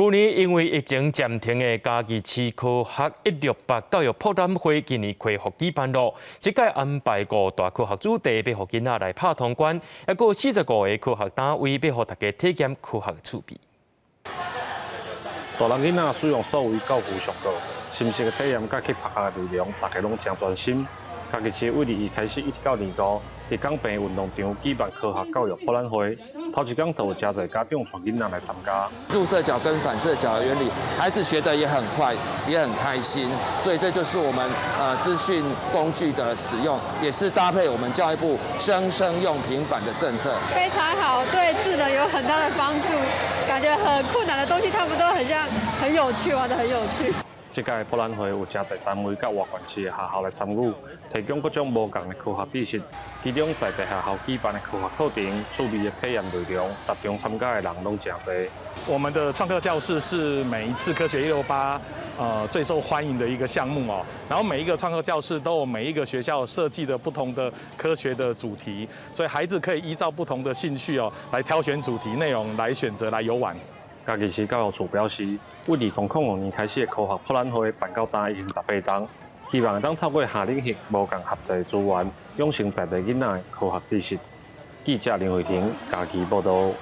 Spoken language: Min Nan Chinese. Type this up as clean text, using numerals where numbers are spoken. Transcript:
舊年因為疫情暫停的嘉義市科學一六八教育博覽會，今年恢復舉辦囉。這屆安排五大科學主題，欲予囡仔來拍通關，抑閣有45個科學單位，欲予大家體驗科學趣味。大人囡仔使用數位教具上課，深色的體驗佮去讀學的內容，大家攏誠專心。嘉義市對二一開始一直到二五，佇港坪運動場舉辦科學教育博覽會，頭一工就有誠濟家長帶囡仔來參加。入射角跟反射角的原理，孩子學得也很快，也很開心，所以這就是我們資訊工具的使用，也是搭配我們教育部生生用平板的政策。非常好，對智能有很大的幫助，感覺很困難的東西，他們都很像很有趣，玩得很有趣。這屆博覽會有誠濟單位佮外縣市的學校來參與，提供各種無仝的科學知識。其中在地學校舉辦的科學課程、趣味的體驗內容，逐場參加的人攏誠濟。我們的創客教室是每一次科學一六八最受歡迎的一個項目哦。然後每一個創客教室都有每一個學校設計的不同的科學的主題，所以孩子可以依照不同的興趣哦來挑選主題內容來選擇來遊玩。嘉義市教育處表示，對2005年開始的科學博覽會辦到今已經18冬，希望會當透過跨領域無仝合作資源，養成在地囡仔的科學知識。記者林慧婷嘉義報道。